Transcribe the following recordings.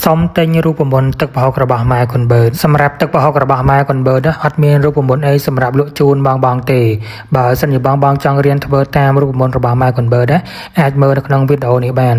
សុំទិញរូបមន្តទឹកប្រហុករបស់ម៉ែគុនបឺតសម្រាប់ទឹកប្រហុករបស់ម៉ែគុនបឺតណាអត់មានរូបមន្តអីសម្រាប់លក់ជូនបងបងទេបើសិនជាបងបងចង់រៀនធ្វើតាមរូបមន្តរបស់ម៉ែគុនបឺតណាអាចមើលនៅក្នុងវីដេអូនេះបាន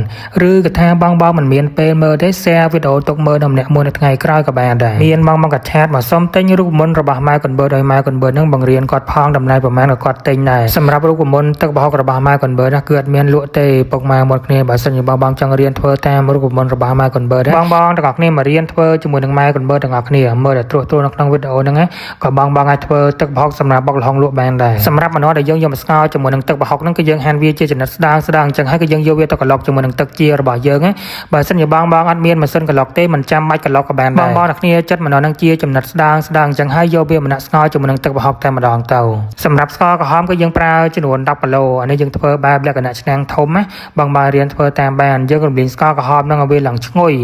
ឬក៏ថាបងបងមិនមានពេលមើលទេ share វីដេអូទុកមើលនៅម្នាក់មួយនៅថ្ងៃក្រោយក៏បានដែរមានបងបងកឆាតមកសុំទិញរូបមន្តរបស់ម៉ែគុនបឺតឲ្យម៉ែគុនបឺតនឹងបង្រៀនគាត់ផងតម្លៃប្រមាណក៏គាត់ទិញដែរសម្រាប់រូបមន្តទឹកប្រហុករបស់ម៉ែគុនបឺតណាគឺអត់មានលក់ទេពុកម៉ែមកគ្នាបើសិនជាបងបងចង់រៀនធ្វើតាមរូបមន្តរបស់ម៉ែគុនបឺតបងបងទាំងអស់គ្នាមករៀនធ្វើជាមួយនឹងម៉ែគុនបឺតទាំងអស់គ្នាមើលតែត្រួសត្រាសនៅក្នុងវីដេអូហ្នឹងណាក៏បងបងអាចធ្វើទឹកប្រហុកសម្រាប់បុកល្ហុងលក់បានដែរសម្រាប់ម្នាស់ដែលយើងយកមកស្ងោរជាមួយនឹងទឹកប្រហុកហ្នឹងគឺយើងហាន់វាជាចំណិតស្ដើងស្ដើងអញ្ចឹងហើយគឺយើងយកវាទៅក្លុកជាមួយនឹងទឹកជារបស់យើងណាបើសិនជាបងបងអត់មានម៉ាស៊ីនក្លុកទេមិនចាំបាច់ក្លុកក៏បានដែរបងបងទាំងគ្នាចិត្តម្នាស់ហ្នឹងជាចំណិតស្ដើងស្ដើងអញ្ចឹងហើយយកវាមកដាក់ស្ងោរជាមួយនឹងទឹកប្រហុកតែម្ដងទៅសម្រាប់ស្ករក្រហមគឺយើងប្រើចំនួន10គីឡូអានេះយើងធ្វើបែបលក្ខណៈឆ្នាំងធំណាបងបងរៀនធ្វើតាមបានយើងរំលីងស្ករក្រហមហ្នឹងឲ្យវាឡើងឈ្ងុយ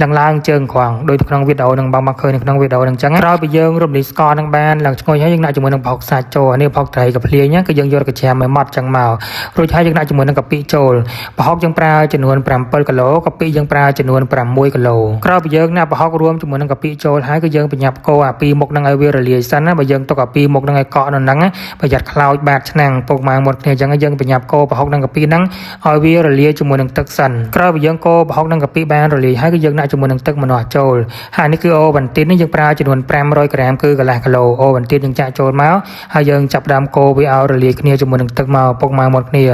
ឡើងឡើងជើងក្រងដោយក្នុងវីដេអូហ្នឹងបងបងឃើញនៅក្នុងវីដេអូហ្នឹងអញ្ចឹងក្រោយពីយើងរំលីងស្ករហ្នឹងបានឡើងឈ្ងុយហើយយើងដាក់ជាមួយនឹងប្រហុកសាច់ចូលអានេះប្រហុកត្រីកាភ្លាញគឺយើងយកកាច្រាមឲ្យម៉ត់ចឹងមករួចហើយយើងដាក់ជាមួយនឹងកាពិចូលប្រហុកយើងប្រើចំនួន7គីឡូកាពិយើងប្រើចំនួន6គីឡូក្រោយពីយើងដាក់ប្រហុករួមជាមួយនឹងកាពិចូលហើយគឺយើងប្រញាប់កូរអាពីរមុខហ្នឹងឲ្យវារលាយសិនណាបើយើងទុកអាពីរមុខហ្នឹងឲ្យកក់នៅហ្នឹងណាប្រយ័ត្នខ្លោចបាតឆ្នាំងពុកម៉ែមុតគ្នាអញ្ចឹងយើងប្រញាប់កូរប្រហុកនិងកាពិហ្នឹងឲ្យវារលាយជាមួយនឹងទឹកសិនក្រោយពីយើងកូរប្រហុកនិងកាពិបានរលាយហើយគឺយើងដាក់ជាមួយនឹងទឹកម្នាស់ចូលហើយនេះគឺអូវ៉ាន់ទីននេះយើងប្រើចំនួន500ក្រាមគឺកន្លះគីឡូអូវ៉ាន់ទីនយើងចាក់ចូលមកហើយយើងចាប់ផ្ដើមកូរវាឲ្យរលាយគ្នាជាមួយនឹងទឹកមកពុកម៉ែមុតគ្នា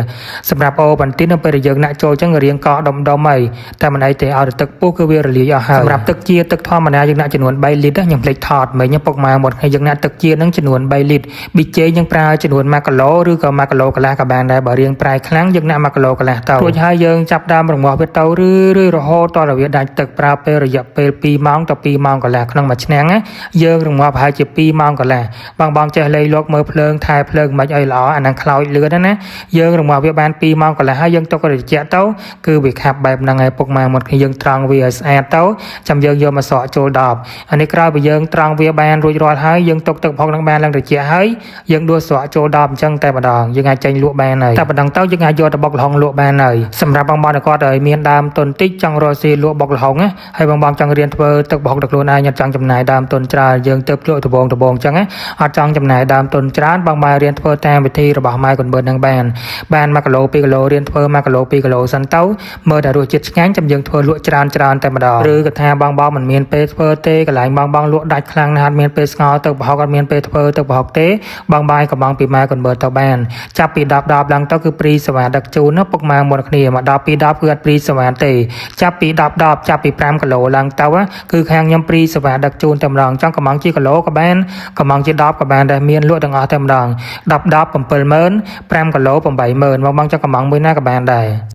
សម្រាប់អូវ៉ាន់ទីននៅពេលដែលយើងដាក់ចូលអញ្ចឹងរៀងកក់ដុំដុំហើយតែមិនអីទេឲ្យតែទឹកពុះគឺវារលាយអស់ហើយសម្រាប់ទឹកជាទឹកធម្មតាយើងដាក់ចំនួន3លីត្រខ្ញុំភ្លេចថតមិញពុកម៉ែមុតគ្នាយើងដាក់ទឹកជានឹងចំនួន3លីត្រប៊ីចេងយើងប្រើចំនួន1គីឡូឬក៏1គីឡូកន្លះក៏បានដែរបើរៀងប្រៃខ្លាំងយើងដាក់1គីឡូកន្លះទៅរួចហើយយើងចាប់ដើមរងាស់វាទៅរឿយៗរហូតដល់វាដាច់ទឹកប្រើពេលរយៈពេល2ម៉ោងទៅ2ម៉ោងកន្លះក្នុងមួយឆ្នាំងណាយើងរងាស់ប្រហែលជា2ម៉ោងកន្លះបងបងចេះលេងលោកមើលភ្លើងថែភ្លើងមិនអីល្អអាហ្នឹងខ្លោចលឿនណាយើងរងាស់វាបាន2ម៉ោងកន្លះហើយយើងទុករយៈទៅគឺវាខាប់បែបហ្នឹងហើយពុកម៉ែមុតគ្នាយើងត្រង់វាឲ្យស្អាតទៅចាំយើងយកមកសក់ចូលដបអានេះក្រោយពីយើងត្រង់វាបានរួចរាល់ហើយយើងទុកទឹកផុកនឹងបានឡើងត្រជាក់ហើយយើងដួសស្រក់ចូលដបអញ្ចឹងតែម្ដងយើងអាចចេញលក់បានហើយតែប៉ុណ្ណឹងទៅយើងអាចយកទៅបុកល្ហុងលក់បានហើយសម្រាប់បងបងគាត់ឲ្យមានដើមទុនតិចចង់រកស៊ីលក់បុកល្ហុងណាហើយបងបងចង់រៀនធ្វើទឹកប្រហុកដល់ខ្លួនឯងអត់ចង់ចំណាយដើមទុនច្រើនយើងទៅលក់ដបងដបងអញ្ចឹងណាអត់ចង់ចំណាយដើមទុនច្រើនបងបងរៀនធ្វើតាមវិធីរបស់ម៉ែកុនបឺននឹងបានបាន1គីឡូ2គីឡូរៀនធ្វើ1គីឡូ2គីឡូសិនទៅមើលតែរសជាតិឆ្ងាញ់ចាំយើងធ្វើលក់ច្រើនច្រើនតែម្ដងឬក៏ថាបងបងមិនមានពេលធ្វើទេកន្លែងបងបងលក់ដាច់ខ្លាំងណាស់អត់មានពេលស្ងោរទឹកប្រហុកអត់មានពេលធ្វើទឹកប្រហុកទេបងបាយកំងពីម៉ែកុនបឺទៅបានចាប់ពី10 10ឡើងទៅគឺព្រីសេវាដឹកជូនណាពុកម៉ែមុនគ្នាមកដល់2 10គឺអត់ព្រីសេវាទេចាប់ពី10 10ចាប់ពី5គីឡូឡើងទៅគឺខាងខ្ញុំព្រីសេវាដឹកជូនតែម្ដងចង់កំងជាគីឡូក៏បានកំងជា10ក៏បានដែរមានលក់ទាំងអស់តែម្ដង10 10 70000 5គីឡូ80000បងបងចង់កំងមួយណាក៏បានដែរ។